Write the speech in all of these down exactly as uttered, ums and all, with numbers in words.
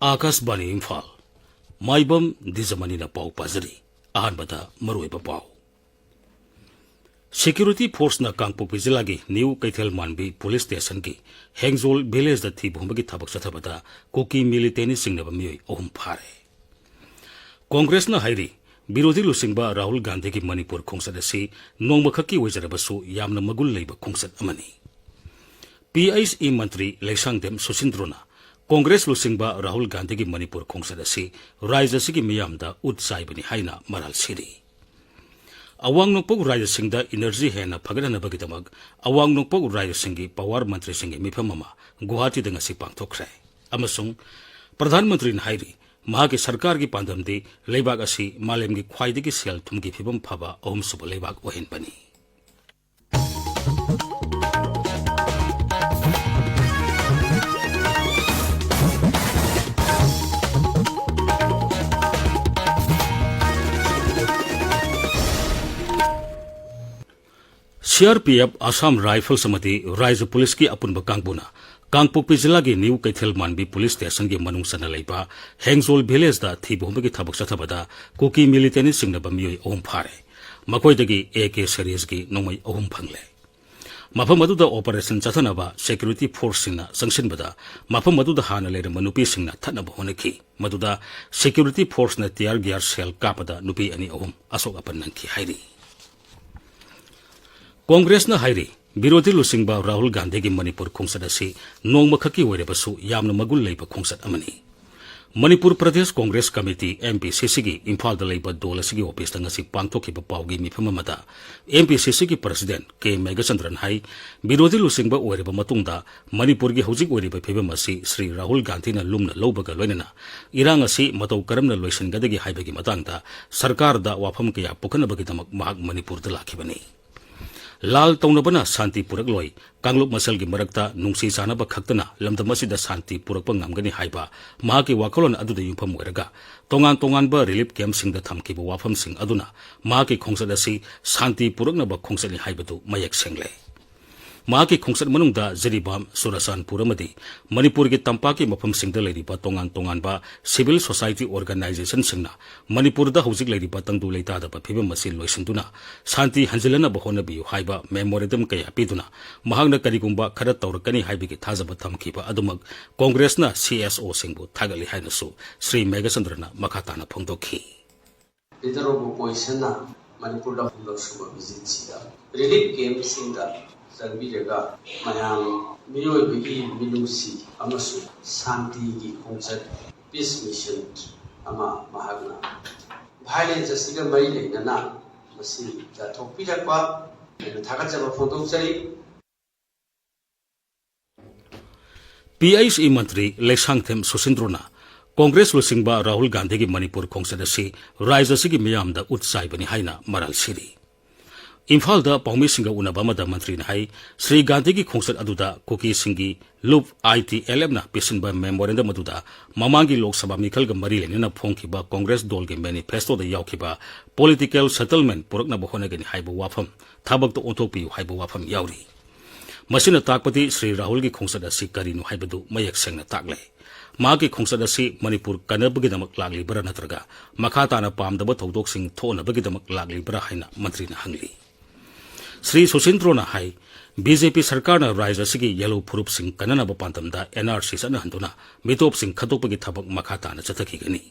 ꯑꯥꯀꯥꯁꯕꯥꯅꯤ ꯏꯝꯐꯥꯜ꯫ ꯃꯥꯏꯕꯝ ꯗꯤꯖꯃꯅꯤꯅ ꯄꯥꯎ ꯄꯥꯖꯔꯤ꯫ ꯑꯍꯥꯟꯕꯗ ꯃꯔꯨꯑꯣꯏꯕ ꯄꯥꯎ꯫ Security Forceꯅ ꯀꯥꯡꯄꯣꯛꯄꯤ ꯖꯤꯂꯥꯒꯤ ꯅ꯭ꯌꯨ ꯀꯩꯊꯦꯜ ꯃꯥꯟꯕꯤ ꯄꯨꯂꯤꯁ ꯁ꯭ꯇꯦꯁꯟꯒꯤ ꯍꯦꯡꯖꯣꯜ ꯚꯤꯂꯦꯖꯇ ꯊꯤꯕ ꯍꯨꯝꯕꯒꯤ ꯊꯕꯛ ꯆꯠꯊꯕꯗ ꯀꯨꯀꯤ ꯃꯤꯂꯤꯇꯦꯟꯅꯤ ꯆꯤꯡꯅꯕ ꯃꯤꯑꯣꯏ ꯑꯍꯨꯝ ꯐꯥꯔꯦ꯫ ꯀꯣꯡꯒ꯭ꯔꯦꯁꯅ ꯍꯥꯏꯔꯤ, ꯕꯤꯔꯣꯙꯤ ꯂꯨꯆꯤꯡꯕ ꯔꯥꯍꯨꯜ ꯒꯥꯟꯙꯤꯒꯤ ꯃꯅꯤꯄꯨꯔ ꯈꯣꯡꯆꯠ ꯑꯁꯤ ꯅꯣꯡꯃꯈꯛꯀꯤ ꯑꯣꯏꯖꯔꯕꯁꯨ ꯌꯥꯝꯅ ꯃꯒꯨꯟ ꯂꯩꯕ ꯈꯣꯡꯆꯠ ꯑꯃꯅꯤ꯫ ꯄꯤ ꯑꯩꯆ ꯏ ꯃꯟꯇ꯭ꯔꯤ ꯂꯩꯁꯥꯡꯊꯦꯝ ꯁꯨꯁꯤꯟꯗ꯭ꯔꯣꯅ ꯀꯣꯡꯒ꯭ꯔꯦꯁ ꯂꯨꯆꯤꯡꯕ ꯔꯥꯍꯨꯜ ꯒꯥꯟꯙꯤꯒꯤ ꯃꯅꯤꯄꯨꯔ ꯈꯣꯡꯆꯠ ꯑꯁꯤ ꯔꯥꯏꯖ꯭ꯌ ꯑꯁꯤꯒꯤ ꯃꯤꯌꯥꯝꯗ ꯎꯠ ꯆꯥꯏꯕꯅꯤ ꯍꯥꯏꯅ ꯃꯔꯥꯜ ꯁꯤꯔꯤ꯫ ꯑꯋꯥꯡ ꯅꯣꯡꯄꯣꯛ ꯔꯥꯏꯖ꯭ꯌꯁꯤꯡꯗ ꯏꯅꯔꯖꯤ ꯍꯦꯟꯅ ꯐꯒꯠꯍꯟꯅꯕꯒꯤꯗꯃꯛ ꯑꯋꯥꯡ ꯅꯣꯡꯄꯣꯛ ꯔꯥꯏꯖ꯭ꯌꯁꯤꯡꯒꯤ ꯄꯋꯥꯔ ꯃꯟꯇ꯭ꯔꯤꯁꯤꯡꯒꯤ ꯃꯤꯐꯝ ꯑꯃ ꯒꯨꯋꯥꯍꯥꯇꯤꯗ ꯉꯁꯤ ꯄꯥꯡꯊꯣꯛꯈ꯭ꯔꯦ꯫ ꯑꯃꯁꯨꯡ ꯄ꯭ꯔꯙꯥꯟ ꯃꯟꯇ꯭ꯔꯤꯅ ꯍꯥꯏꯔꯤ, ꯃꯍꯥꯛꯀꯤ ꯁꯔꯀꯥꯔꯒꯤ ꯄꯥꯟꯗꯝꯗꯤ ꯂꯩꯕꯥꯛ ꯑꯁꯤ ꯃꯥꯂꯦꯝꯒꯤ ꯈ꯭ꯋꯥꯏꯗꯒꯤ ꯁꯦꯜ ꯊꯨꯝꯒꯤ ꯐꯤꯕꯝ ꯐꯕ ꯑꯍꯨꯝꯁꯨꯕ ꯂꯩꯕꯥꯛ ꯑꯣꯏꯍꯟꯕꯅꯤ꯫ C R P F, Assam rifles ꯑꯃꯗꯤ ꯔꯥꯏꯖ꯭ꯌ ꯄꯨꯂꯤꯁꯀꯤ ꯑꯄꯨꯟꯕ ꯀꯥꯡꯕꯨꯅ ꯀꯥꯡꯄꯣꯛꯄꯤ ꯖꯤꯂꯥꯒꯤ ꯅ꯭ꯌꯨ ꯀꯩꯊꯦꯜ ꯃꯥꯟꯕꯤ ꯄꯨꯂꯤꯁ ꯁ꯭ꯇꯦꯁꯟꯒꯤ ꯃꯅꯨꯡ ꯆꯟꯅ ꯂꯩꯕ ꯍꯦꯡꯖꯣꯜ ꯚꯤꯂꯦꯖꯇ ꯊꯤꯕ ꯍꯨꯝꯕꯒꯤ ꯊꯕꯛ ꯆꯠꯊꯕꯗ ꯀꯨꯀꯤ ꯃꯤꯂꯤꯇꯦꯟꯅꯤ ꯆꯤꯡꯅꯕ ꯃꯤꯑꯣꯏ ꯑꯍꯨꯝ ꯐꯥꯔꯦ꯫ ꯃꯈꯣꯏꯗꯒꯤ ꯑꯦ ꯀꯦ ꯁꯦꯔꯤꯁꯀꯤ ꯅꯣꯡꯃꯩ ꯑꯍꯨꯝ ꯐꯪꯂꯦ꯫ ꯃꯐꯝ ꯑꯗꯨꯗ ꯑꯣꯄꯔꯦꯁꯟ ꯆꯠꯊꯅꯕ ꯁꯦꯀ꯭ꯌꯨꯔꯤꯇꯤ ꯐꯣꯔꯁꯁꯤꯡꯅ ꯆꯪꯁꯤꯟꯕꯗ ꯃꯐꯝ ꯑꯗꯨꯗ ꯍꯥꯟꯅ ꯂꯩꯔꯝꯕ ꯅꯨꯄꯤꯁꯤꯡꯅ ꯊꯠꯅꯕ ꯍꯣꯠꯅꯈꯤ꯫ ꯃꯗꯨꯗ ꯁꯦꯀ꯭ꯌꯨꯔꯤꯇꯤ ꯐꯣꯔꯁꯅ ꯇꯤꯌꯥꯔ ꯒ꯭ꯌꯥꯁ ꯁꯦꯜ ꯀꯥꯞꯄꯗ ꯅꯨꯄꯤ ꯑꯅꯤ ꯑꯍꯨꯝ ꯑꯁꯣꯛ ꯑꯄꯟ ꯅꯪꯈꯤ ꯍꯥꯏꯔꯤ꯫ ꯀꯣꯡꯒ꯭ꯔꯦꯁꯅ ꯍꯥꯏꯔꯤ, ꯕꯤꯔꯣꯙꯤ ꯂꯨꯆꯤꯡꯕ ꯔꯥꯍꯨꯜ ꯒꯥꯟꯙꯤꯒꯤ ꯃꯅꯤꯄꯨꯔ ꯈꯣꯡꯆꯠ ꯑꯁꯤ ꯅꯣꯡꯃꯈꯛꯀꯤ ꯑꯣꯏꯔꯕꯁꯨ ꯌꯥꯝꯅ ꯃꯒꯨꯟ ꯂꯩꯕ ꯈꯣꯡꯆꯠ ꯑꯃꯅꯤ꯫ Manipur Pradesh Congress committee, M P ꯁꯤ ꯁꯤꯒꯤ ꯏꯝꯐꯥꯜꯗ ꯂꯩꯕ ꯗꯣꯜ ꯑꯁꯤꯒꯤ ꯑꯣꯐꯤꯁꯇ ꯉꯁꯤ ꯄꯥꯡꯊꯣꯛꯈꯤꯕ ꯄꯥꯎꯒꯤ ꯃꯤꯐꯝ ꯑꯃꯗ ꯑꯦꯝ ꯄꯤ ꯁꯤ ꯁꯤꯒꯤ ꯄ꯭ꯔꯁꯤꯗꯦꯟꯠ ꯀꯦ ꯃꯦꯘꯆꯟꯗ꯭ꯔꯟ ꯍꯥꯏ, ꯕꯤꯔꯣꯙꯤ ꯂꯨꯆꯤꯡꯕ ꯑꯣꯏꯔꯕ ꯃꯇꯨꯡꯗ ꯃꯅꯤꯄꯨꯔꯒꯤ ꯍꯧꯖꯤꯛ ꯑꯣꯏꯔꯤꯕ ꯐꯤꯕꯝ ꯑꯁꯤ ꯁ꯭ꯔꯤ ꯔꯥꯍꯨꯜ ꯒꯥꯟꯙꯤꯅ ꯂꯨꯝꯅ ꯂꯧꯕꯒ ꯂꯣꯏꯅꯅ ꯏꯔꯥꯡ ꯑꯁꯤ ꯃꯇꯧ ꯀꯔꯝꯅ ꯂꯣꯏꯁꯤꯟꯒꯗꯒꯦ ꯍꯥꯏꯕꯒꯤ ꯃꯇꯥꯡꯗ ꯁꯔꯀꯥꯔꯗ ꯋꯥꯐꯝ ꯀꯌꯥ ꯄꯨꯈꯠꯅꯕꯒꯤꯗꯃꯛ ꯃꯍꯥꯛ ꯃꯅꯤꯄꯨꯔꯗ ꯂꯥꯛꯈꯤꯕꯅꯤ꯫ ꯂꯥꯜ ꯇꯧꯅꯕꯅ ꯁꯥꯟꯇꯤ ꯄꯨꯔꯛꯂꯣꯏ, ꯀꯥꯡꯂꯨꯞ ꯃꯁꯦꯜꯒꯤ ꯃꯔꯛꯇ ꯅꯨꯡꯁꯤ ꯆꯥꯟꯅꯕ ꯈꯛꯇꯅ ꯂꯝꯗꯝ ꯑꯁꯤꯗ ꯁꯥꯟꯇꯤ ꯄꯨꯔꯛꯄ ꯉꯝꯒꯅꯤ ꯍꯥꯏꯕ ꯃꯍꯥꯛꯀꯤ ꯋꯥꯈꯜꯂꯣꯟ ꯑꯗꯨꯗ ꯌꯨꯝꯐꯝ ꯑꯣꯏꯔꯒ ꯇꯣꯉꯥꯟ ꯇꯣꯉꯥꯟꯕ ꯔꯤꯂꯤꯐ ꯀꯦꯝꯞꯁꯤꯡꯗ ꯊꯝꯈꯤꯕ ꯋꯥꯐꯝꯁꯤꯡ ꯑꯗꯨꯅ ꯃꯍꯥꯛꯀꯤ ꯈꯣꯡꯆꯠ ꯑꯁꯤ ꯁꯥꯟꯇꯤ ꯄꯨꯔꯛꯅꯕ ꯈꯣꯡꯆꯠꯅꯤ ꯍꯥꯏꯕꯗꯨ ꯃꯌꯦꯛ ꯁꯦꯡꯂꯦ꯫ ꯃꯍꯥꯛꯀꯤ ꯈꯣꯡꯆꯠ ꯃꯅꯨꯡꯗ ꯖꯤꯔꯤꯕꯥꯝ, ꯆꯨꯔꯆꯥꯟꯄꯨꯔ ꯑꯃꯗꯤ ꯃꯅꯤꯄꯨꯔꯒꯤ ꯇꯝꯄꯥꯛꯀꯤ ꯃꯐꯝꯁꯤꯡꯗ ꯂꯩꯔꯤꯕ ꯇꯣꯉꯥꯟ ꯇꯣꯉꯥꯟꯕ civil society organizationꯁꯤꯡꯅ ꯃꯅꯤꯄꯨꯔꯗ ꯍꯧꯖꯤꯛ ꯂꯩꯔꯤꯕ ꯇꯪꯗꯨ ꯂꯩꯇꯥꯗꯕ ꯐꯤꯕꯝ ꯑꯁꯤ ꯂꯣꯏꯁꯤꯟꯗꯨꯅ ꯁꯥꯟꯇꯤ ꯍꯟꯖꯤꯜꯍꯟꯅꯕ ꯍꯣꯠꯅꯕꯤꯌꯨ ꯍꯥꯏꯕ memorandum ꯀꯌꯥ ꯄꯤꯗꯨꯅ ꯃꯍꯥꯛꯅ ꯀꯔꯤꯒꯨꯝꯕ ꯈꯔ ꯇꯧꯔꯛꯀꯅꯤ ꯍꯥꯏꯕꯒꯤ ꯊꯥꯖꯕ ꯊꯝꯈꯤꯕ ꯑꯗꯨꯃꯛ ꯀꯣꯡꯒ꯭ꯔꯦꯁꯅ CSOꯁꯤꯡꯕꯨ ꯊꯥꯒꯠꯂꯤ ꯍꯥꯏꯅꯁꯨ ꯁ꯭ꯔꯤ ꯃꯦꯘꯆꯟꯗ꯭ꯔꯅ ꯃꯈꯥ ꯇꯥꯅ ꯐꯣꯡꯗꯣꯛꯈꯤ꯫ Leader of Oppositionꯅ ꯃꯅꯤꯄꯨꯔꯗ ꯑꯍꯨꯝꯂꯛ ꯁꯨꯕ visitꯁꯤꯗ relief campꯁꯤꯡꯗ ꯆꯪꯕꯤꯔꯒ ꯃꯌꯥꯝ ꯃꯤꯑꯣꯏꯕꯒꯤ ꯃꯤꯅꯨꯡꯁꯤ ꯑꯃꯁꯨꯡ ꯁꯥꯟꯇꯤꯒꯤ ꯈꯣꯡꯆꯠ, peace mission ꯑꯃ ꯃꯍꯥꯛꯅ violence ꯑꯁꯤꯒ ꯃꯔꯤ ꯂꯩꯅꯅ ꯃꯁꯤ ꯌꯥꯊꯣꯛꯄꯤꯔꯛꯄ ꯑꯩꯅ ꯊꯥꯒꯠꯆꯕ ꯐꯣꯡꯗꯣꯛꯆꯔꯤ꯫ PHE ꯃꯟꯇ꯭ꯔꯤ ꯂꯩꯁꯥꯡꯊꯦꯝ ꯁꯨꯁꯤꯟꯗ꯭ꯔꯣꯅ ꯀꯣꯡꯒ꯭ꯔꯦꯁ ꯂꯨꯆꯤꯡꯕ ꯔꯥꯍꯨꯜ ꯒꯥꯟꯙꯤꯒꯤ ꯃꯅꯤꯄꯨꯔ ꯈꯣꯡꯆꯠ ꯑꯁꯤ ꯔꯥꯖ꯭ꯌ ꯑꯁꯤꯒꯤ ꯃꯤꯌꯥꯝꯗ ꯎꯠ ꯆꯥꯏꯕꯅꯤ ꯍꯥꯏꯅ ꯃꯔꯥꯜ ꯁꯤꯔꯤ꯫ ꯏꯝꯐꯥꯜꯗ ꯄꯥꯎꯃꯤꯁꯤꯡꯒ ꯎꯅꯕ ꯑꯃꯗ ꯃꯟꯇ꯭ꯔꯤꯅ ꯍꯥꯏ, ꯁ꯭ꯔꯤ ꯒꯥꯟꯙꯤꯒꯤ ꯈꯣꯡꯆꯠ ꯑꯗꯨꯗ ꯀꯨꯀꯤꯁꯤꯡꯒꯤ ꯂꯨꯞ ITLFꯅ ꯄꯤꯁꯤꯟꯕ memorandum ꯑꯗꯨꯗ ꯃꯃꯥꯡꯒꯤ ꯂꯣꯛ ꯁꯚꯥ ꯃꯤꯈꯜꯒ ꯃꯔꯤ ꯂꯩꯅꯅ ꯐꯣꯡꯈꯤꯕ ꯀꯣꯡꯒ꯭ꯔꯦꯁ ꯗꯣꯜꯒꯤ manifestoꯗ ꯌꯥꯎꯈꯤꯕ political settlement ꯄꯨꯔꯛꯅꯕ ꯍꯣꯠꯅꯒꯅꯤ ꯍꯥꯏꯕ ꯋꯥꯐꯝ, ꯊꯕꯛꯇ ꯑꯣꯟꯊꯣꯛꯄꯤꯌꯨ ꯍꯥꯏꯕ ꯋꯥꯐꯝ ꯌꯥꯎꯔꯤ꯫ ꯃꯁꯤꯅ ꯇꯥꯛꯄꯗꯤ ꯁ꯭ꯔꯤ ꯔꯥꯍꯨꯜꯒꯤ ꯈꯣꯡꯆꯠ ꯑꯁꯤ ꯀꯔꯤꯅꯣ ꯍꯥꯏꯕꯗꯨ ꯃꯌꯦꯛ ꯁꯦꯡꯅ ꯇꯥꯛꯂꯦ꯫ ꯃꯍꯥꯛꯀꯤ ꯈꯣꯡꯆꯠ ꯑꯁꯤ ꯃꯅꯤꯄꯨꯔ ꯀꯟꯅꯕꯒꯤꯗꯃꯛ ꯂꯥꯛꯂꯤꯕ꯭ꯔꯥ ꯅꯠꯇ꯭ꯔꯒ ꯃꯈꯥ ꯇꯥꯅ ꯄꯥꯝꯗꯕ ꯊꯧꯗꯣꯛꯁꯤꯡ ꯊꯣꯛꯅꯕꯒꯤꯗꯃꯛ ꯂꯥꯛꯂꯤꯕ꯭ꯔꯥ ꯍꯥꯏꯅ ꯃꯟꯇ꯭ꯔꯤꯅ ꯍꯪꯂꯤ꯫ ꯁ꯭ꯔꯤ ꯁꯨꯁꯤꯟꯗ꯭ꯔꯣꯅ ꯍꯥꯏ, BJP ꯁꯔꯀꯥꯔꯅ ꯔꯥꯖ꯭ꯌ ꯑꯁꯤꯒꯤ ꯌꯦꯜꯍꯧ ꯐꯨꯔꯨꯞꯁꯤꯡ ꯀꯟꯅꯅꯕ ꯄꯥꯟꯗꯝꯗ NRC ꯆꯠꯅꯍꯟꯗꯨꯅ ꯃꯤꯇꯣꯞꯁꯤꯡ ꯈꯟꯗꯣꯛꯄꯒꯤ ꯊꯕꯛ ꯃꯈꯥ ꯇꯥꯅ ꯆꯠꯊꯈꯤꯒꯅꯤ꯫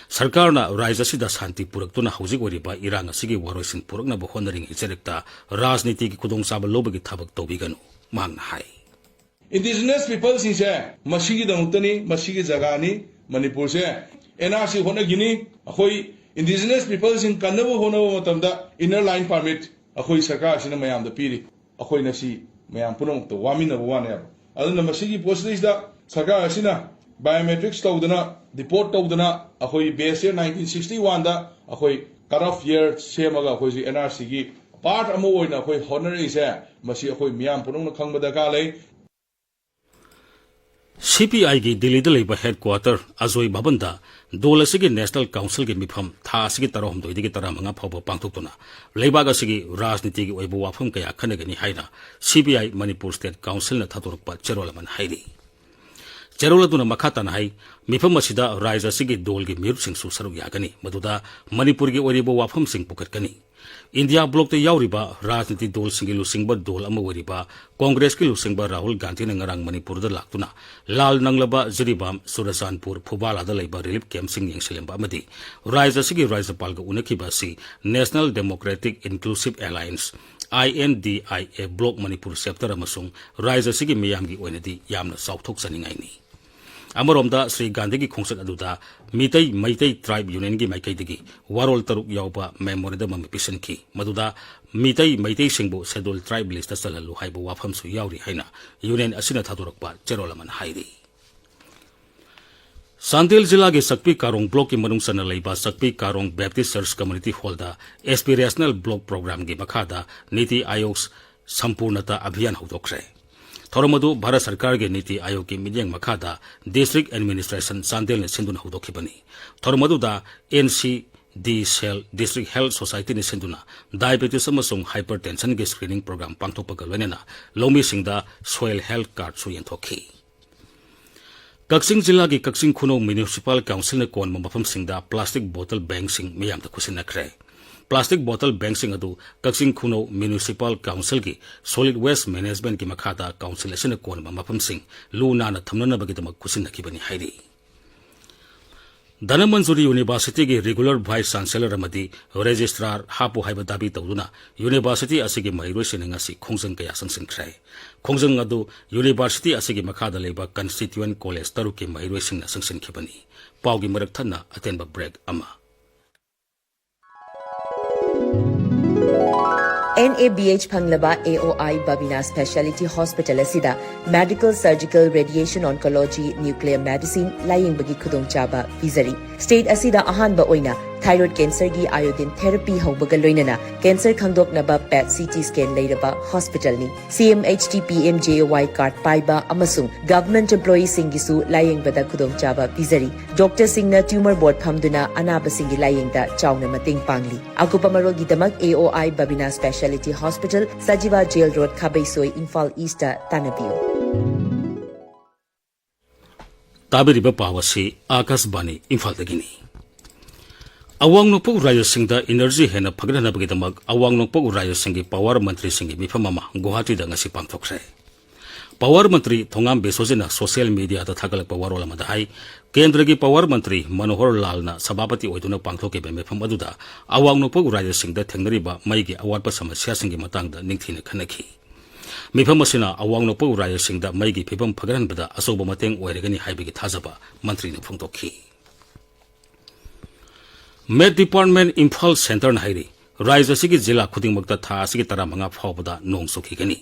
ꯁꯔꯀꯥꯔꯅ ꯔꯥꯖ꯭ꯌ ꯑꯁꯤꯗ ꯁꯥꯟꯇꯤ ꯄꯨꯔꯛꯇꯨꯅ ꯍꯧꯖꯤꯛ ꯑꯣꯏꯔꯤꯕ ꯏꯔꯥꯡ ꯑꯁꯤꯒꯤ ꯋꯥꯔꯣꯏꯁꯤꯟ ꯄꯨꯔꯛꯅꯕ ꯍꯣꯠꯅꯔꯤꯉꯩ ꯆꯔꯛꯇ ꯔꯥꯖꯅꯤꯇꯤꯒꯤ ꯈꯨꯗꯣꯡꯆꯥꯕ ꯂꯧꯕꯒꯤ ꯊꯕꯛ ꯇꯧꯕꯤꯒꯅꯨ, ꯃꯍꯥꯛꯅ ꯍꯥꯏ꯫ Indigenous peopleꯁꯤꯡꯁꯦ ꯃꯁꯤꯒꯤꯗꯃꯛꯇꯅꯤ, ꯃꯁꯤꯒꯤ ꯖꯒꯥꯅꯤ꯫ ꯃꯅꯤꯄꯨꯔꯁꯦ NRC ꯍꯣꯠꯅꯈꯤꯅꯤ꯫ ꯑꯩꯈꯣꯏ Indigenous peopleꯁꯤꯡ ꯀꯟꯅꯕ ꯍꯣꯠꯅꯕ ꯃꯇꯝꯗ inner line permit ꯑꯩꯈꯣꯏ ꯁꯔꯀꯥꯔꯁꯤꯅ ꯃꯌꯥꯝꯗ ꯄꯤꯔꯤ꯫ ꯑꯩꯈꯣꯏꯅ ꯁꯤ ꯃꯌꯥꯝ ꯄꯨꯝꯅꯃꯛꯇ ꯋꯥꯃꯤꯟꯅꯕ ꯋꯥꯅꯦꯕ꯫ ꯑꯗꯨꯅ ꯃꯁꯤꯒꯤ ꯄꯣꯠꯁꯤꯗꯩꯁꯤꯗ ꯁꯔꯀꯥꯔ ꯑꯁꯤꯅ biometrics ꯇꯧꯗꯅ, deport ꯇꯧꯗꯅ, ꯑꯩꯈꯣꯏ base year nineteen sixty oneꯗ ꯑꯩꯈꯣꯏ cut off year ꯁꯦꯝꯃꯒ ꯑꯩꯈꯣꯏꯁꯤ NRCꯒꯤ part ꯑꯃ ꯑꯣꯏꯅ ꯑꯩꯈꯣꯏ ꯍꯣꯠꯅꯔꯛꯏꯁꯦ, ꯃꯁꯤ ꯑꯩꯈꯣꯏ ꯃꯤꯌꯥꯝ ꯄꯨꯝꯅꯃꯛꯅ ꯈꯪꯕ ꯗꯔꯀꯥꯔ ꯂꯩ꯫ ꯁꯤ ꯄꯤ ꯑꯥꯏꯒꯤ ꯗꯤꯜꯂꯤꯗ ꯂꯩꯕ headquarter ꯑꯖꯣꯏ ꯚꯕꯟꯗ ꯗꯣꯜ ꯑꯁꯤꯒꯤ National Councilꯒꯤ ꯃꯤꯐꯝ ꯊꯥ ꯑꯁꯤꯒꯤ ꯇꯔꯥꯍꯨꯝꯗꯣꯏꯗꯒꯤ ꯇꯔꯥꯃꯉꯥ ꯐꯥꯎꯕ ꯄꯥꯡꯊꯣꯛꯇꯨꯅ ꯂꯩꯕꯥꯛ ꯑꯁꯤꯒꯤ ꯔꯥꯖꯅꯤꯇꯤꯒꯤ ꯑꯣꯏꯕ ꯋꯥꯐꯝ ꯀꯌꯥ ꯈꯟꯅꯒꯅꯤ ꯍꯥꯏꯅ ꯁꯤ ꯄꯤ ꯑꯥꯏ ꯃꯅꯤꯄꯨꯔ State Councilꯅ ꯊꯥꯗꯣꯔꯛꯄ ꯆꯦꯔꯣꯜ ꯑꯃꯅ ꯍꯥꯏꯔꯤ꯫ ꯆꯦꯔꯣꯜ ꯑꯗꯨꯅ ꯃꯈꯥ ꯇꯥꯅ ꯍꯥꯏ, ꯃꯤꯐꯝ ꯑꯁꯤꯗ ꯔꯥꯖ꯭ꯌ ꯑꯁꯤꯒꯤ ꯗꯣꯜꯒꯤ ꯃꯤꯍꯨꯠꯁꯤꯡꯁꯨ ꯁꯔꯨꯛ ꯌꯥꯒꯅꯤ, ꯃꯗꯨꯗ ꯃꯅꯤꯄꯨꯔꯒꯤ ꯑꯣꯏꯔꯤꯕ ꯋꯥꯐꯝꯁꯤꯡ ꯄꯨꯈꯠꯀꯅꯤ꯫ ꯏꯟꯗꯤꯌꯥ ꯕ꯭ꯂꯣꯛꯇ ꯌꯥꯎꯔꯤꯕ ꯔꯥꯖꯅꯤꯇꯤ ꯗꯣꯜꯁꯤꯡꯒꯤ ꯂꯨꯆꯤꯡꯕ ꯗꯣꯜ ꯑꯃ ꯑꯣꯏꯔꯤꯕ ꯀꯣꯡꯒ꯭ꯔꯦꯁꯀꯤ ꯂꯨꯆꯤꯡꯕ ꯔꯥꯍꯨꯜ ꯒꯥꯟꯙꯤꯅ ꯉꯔꯥꯡ ꯃꯅꯤꯄꯨꯔꯗ ꯂꯥꯛꯇꯨꯅ ꯂꯥꯜ ꯅꯪꯂꯕ ꯖꯤꯔꯤꯕꯥꯝ, ꯆꯨꯔꯆꯥꯟꯄꯨꯔ, ꯐꯨꯕꯥꯂꯥꯗ ꯂꯩꯕ relief campꯁꯤꯡ ꯌꯦꯡꯁꯤꯜꯂꯝꯕ ꯑꯃꯗꯤ ꯔꯥꯖ꯭ꯌ ꯑꯁꯤꯒꯤ ꯔꯥꯖ꯭ꯌꯄꯥꯜꯒ ꯎꯅꯈꯤꯕ ꯑꯁꯤ National Democratic Inclusive Alliance, I N D I A block Manipur chapter ꯑꯃꯁꯨꯡ ꯔꯥꯖ꯭ꯌ ꯑꯁꯤꯒꯤ ꯃꯤꯌꯥꯝꯒꯤ ꯑꯣꯏꯅꯗꯤ ꯌꯥꯝꯅ ꯆꯥꯎꯊꯣꯛꯆꯅꯤꯡꯉꯥꯏꯅꯤ꯫ ꯑꯃꯔꯣꯝꯗ ꯁ꯭ꯔꯤ ꯒꯥꯟꯙꯤꯒꯤ ꯈꯣꯡꯆꯠ ꯑꯗꯨꯗ ꯃꯤꯇꯩ, ꯃꯩꯇꯩ tribe unionꯒꯤ ꯃꯥꯏꯀꯩꯗꯒꯤ ꯋꯥꯔꯣꯜ ꯇꯔꯨꯛ ꯌꯥꯎꯕ memorandum ꯑꯃ ꯄꯤꯁꯤꯟꯈꯤ, ꯃꯗꯨꯗ ꯃꯤꯇꯩ, ꯃꯩꯇꯩꯁꯤꯡꯕꯨ Scheduled Tribe listꯇ ꯆꯜꯍꯜꯂꯨ ꯍꯥꯏꯕ ꯋꯥꯐꯝꯁꯨ ꯌꯥꯎꯔꯤ ꯍꯥꯏꯅ union ꯑꯁꯤꯅ ꯊꯥꯗꯣꯔꯛꯄ ꯆꯦꯔꯣꯜ ꯑꯃꯅ ꯍꯥꯏꯔꯤ꯫ ꯆꯥꯟꯗꯦꯜ ꯖꯤꯂꯥꯒꯤ ꯆꯛꯄꯤ ꯀꯥꯔꯣꯡ blockꯀꯤ ꯃꯅꯨꯡ ꯆꯟꯅ ꯂꯩꯕ ꯆꯛꯄꯤ ꯀꯥꯔꯣꯡ Baptist Church Community Hallꯗ Aspirational Block Programꯒꯤ ꯃꯈꯥꯗ ꯅꯤꯇꯤ ꯑꯥꯌꯣꯒ ꯁꯝꯄꯨꯔꯅꯇ ꯑꯚꯤꯌꯥꯟ ꯍꯧꯗꯣꯛꯈ꯭ꯔꯦ꯫ ꯊꯧꯔꯝ ꯑꯗꯨ ꯚꯥꯔꯠ ꯁꯔꯀꯥꯔꯒꯤ ꯅꯤꯇꯤ ꯑꯥꯌꯣꯒꯀꯤ ꯃꯤꯠꯌꯦꯡ ꯃꯈꯥꯗ District Administration ꯆꯥꯟꯗꯦꯜꯅ ꯁꯤꯟꯗꯨꯅ ꯍꯧꯗꯣꯛꯈꯤꯕꯅꯤ꯫ ꯊꯧꯔꯝ ꯑꯗꯨꯗ N C D cell, District Health Societyꯅ ꯁꯤꯟꯗꯨꯅ diabetes ꯑꯃꯁꯨꯡ hypertensionꯒꯤ screening program ꯄꯥꯡꯊꯣꯛꯄꯒ ꯂꯣꯏꯅꯅ ꯂꯧꯃꯤꯁꯤꯡꯗ soil health cardꯁꯨ ꯌꯦꯟꯊꯣꯛꯈꯤ꯫ ꯀꯛꯆꯤꯡ ꯖꯤꯂꯥꯒꯤ ꯀꯛꯆꯤꯡ ꯈꯨꯅꯧ Municipal Councilꯅ ꯀꯣꯟꯕ ꯃꯐꯝꯁꯤꯡꯗ plastic bottle bankꯁꯤꯡ ꯃꯤꯌꯥꯝꯗ ꯈꯨꯠꯁꯤꯟꯅꯈ꯭ꯔꯦ꯫ Plastic bottle bankꯁꯤꯡ ꯑꯗꯨ ꯀꯛꯆꯤꯡ ꯈꯨꯅꯧ Municipal Councilꯒꯤ Solid Waste Managementꯀꯤ ꯃꯈꯥꯗ council ꯑꯁꯤꯅ ꯀꯣꯟꯕ ꯃꯐꯝꯁꯤꯡ ꯂꯨ ꯅꯥꯟꯅ ꯊꯝꯅꯅꯕꯒꯤꯗꯃꯛ ꯈꯨꯠꯁꯤꯟꯅꯈꯤꯕꯅꯤ ꯍꯥꯏꯔꯤ꯫ ꯙꯅꯃꯟꯖꯨꯔꯤ Universityꯒꯤ regular Vice Chancellor ꯑꯃꯗꯤ Registrar ꯍꯥꯞꯄꯨ ꯍꯥꯏꯕ ꯗꯥꯕꯤ ꯇꯧꯗꯨꯅ university ꯑꯁꯤꯒꯤ ꯃꯍꯩꯔꯣꯏꯁꯤꯡꯅ ꯉꯁꯤ ꯈꯣꯡꯖꯪ ꯀꯌꯥ ꯆꯪꯁꯤꯟꯈ꯭ꯔꯦ꯫ ꯈꯣꯡꯖꯪ ꯑꯗꯨ university ꯑꯁꯤꯒꯤ ꯃꯈꯥꯗ ꯂꯩꯕ constituent college ꯇꯔꯨꯛꯀꯤ ꯃꯍꯩꯔꯣꯏꯁꯤꯡꯅ ꯆꯪꯁꯤꯟꯈꯤꯕꯅꯤ꯫ ꯄꯥꯎꯒꯤ ꯃꯔꯛ ꯊꯠꯅ ꯑꯇꯦꯟꯕ break ꯑꯃ꯫ N A B H ꯐꯪꯂꯕ A O I Babina Speciality Hospital ꯑꯁꯤꯗ Medical, Surgical, Radiation Oncology, Nuclear Medicine ꯂꯥꯌꯦꯡꯕꯒꯤ ꯈꯨꯗꯣꯡꯆꯥꯕ ꯄꯤꯖꯔꯤ꯫ State ꯑꯁꯤꯗ ꯑꯍꯥꯟꯕ ꯑꯣꯏꯅ Thyroid cancerꯒꯤ iodine therapy ꯍꯧꯕꯒ ꯂꯣꯏꯅꯅ cancer ꯈꯪꯗꯣꯛꯅꯕ PET CT scan ꯂꯩꯔꯕ hospitalꯅꯤ꯫ CMHT PMJAY card ꯄꯥꯏꯕ ꯑꯃꯁꯨꯡ government employeeꯁꯤꯡꯒꯤꯁꯨ ꯂꯥꯌꯦꯡꯕꯗ ꯈꯨꯗꯣꯡꯆꯥꯕ ꯄꯤꯖꯔꯤ꯫ Doctorꯁꯤꯡꯅ tumor board ꯐꯝꯗꯨꯅ ꯑꯅꯥꯕꯁꯤꯡꯒꯤ ꯂꯥꯌꯦꯡꯗ ꯆꯥꯎꯅ ꯃꯇꯦꯡ ꯄꯥꯡꯂꯤ꯫ ꯑꯀꯨꯞꯄ ꯃꯔꯣꯜꯒꯤꯗꯃꯛ AOI Babina Speciality Hospital, Sajiwa Jail Road, ꯈꯥꯕꯩꯁꯣꯏ, Imphal Eastꯇ ꯇꯥꯟꯅꯕꯤꯌꯨ꯫ ꯇꯥꯕꯤꯔꯤꯕ ꯄꯥꯎ ꯑꯁꯤ ꯑꯥꯀꯥꯁꯕꯥꯅꯤ ꯏꯝꯐꯥꯜꯗꯒꯤꯅꯤ꯫ ꯑꯋꯥꯡ ꯅꯣꯡꯄꯣꯛ ꯔꯥꯖ꯭ꯌꯁꯤꯡꯗ energy ꯍꯦꯟꯅ ꯐꯒꯠꯍꯟꯅꯕꯒꯤꯗꯃꯛ ꯑꯋꯥꯡ ꯅꯣꯡꯄꯣꯛ ꯔꯥꯖ꯭ꯌꯁꯤꯡꯒꯤ power ꯃꯟꯇ꯭ꯔꯤꯁꯤꯡꯒꯤ ꯃꯤꯐꯝ ꯑꯃ ꯒꯨꯋꯥꯍꯥꯇꯤꯗ ꯉꯁꯤ ꯄꯥꯡꯊꯣꯛꯈ꯭ꯔꯦ꯫ Power ꯃꯟꯇ꯭ꯔꯤ ꯊꯣꯉꯥꯝ ꯕꯤꯁ꯭ꯋꯖꯤꯠꯅ social mediaꯗ ꯊꯥꯒꯠꯂꯛꯄ ꯋꯥꯔꯣꯜ ꯑꯃꯗ ꯍꯥꯏ, ꯀꯦꯟꯗ꯭ꯔꯒꯤ power ꯃꯟꯇ꯭ꯔꯤ ꯃꯅꯣꯍꯔ ꯂꯥꯜꯅ ꯁꯚꯥꯄꯇꯤ ꯑꯣꯏꯗꯨꯅ ꯄꯥꯡꯊꯣꯛꯈꯤꯕ ꯃꯤꯐꯝ ꯑꯗꯨꯗ ꯑꯋꯥꯡ ꯅꯣꯡꯄꯣꯛ ꯔꯥꯖ꯭ꯌꯁꯤꯡꯗ ꯊꯦꯡꯅꯔꯤꯕ ꯃꯩꯒꯤ ꯑꯋꯥꯠꯄ ꯁꯃꯁ꯭ꯌꯥꯁꯤꯡꯒꯤ ꯃꯇꯥꯡꯗ ꯅꯤꯡꯊꯤꯅ ꯈꯟꯅꯈꯤ꯫ ꯃꯤꯐꯝ ꯑꯁꯤꯅ ꯑꯋꯥꯡ ꯅꯣꯡꯄꯣꯛ ꯔꯥꯖ꯭ꯌꯁꯤꯡꯗ ꯃꯩꯒꯤ ꯐꯤꯕꯝ ꯐꯒꯠꯍꯟꯕꯗ ꯑꯆꯧꯕ ꯃꯇꯦꯡ ꯑꯣꯏꯔꯒꯅꯤ ꯍꯥꯏꯕꯒꯤ ꯊꯥꯖꯕ ꯃꯟꯇ꯭ꯔꯤꯅ ꯐꯣꯡꯗꯣꯛꯈꯤ꯫ Met Department ꯏꯝꯐꯥꯜ Centreꯅ ꯍꯥꯏꯔꯤ, ꯔꯥꯖ꯭ꯌ ꯑꯁꯤꯒꯤ ꯖꯤꯂꯥ ꯈꯨꯗꯤꯡꯃꯛꯇ ꯊꯥ ꯑꯁꯤꯒꯤ ꯇꯔꯥꯃꯉꯥ ꯐꯥꯎꯕꯗ ꯅꯣꯡ ꯆꯨꯈꯤꯒꯅꯤ꯫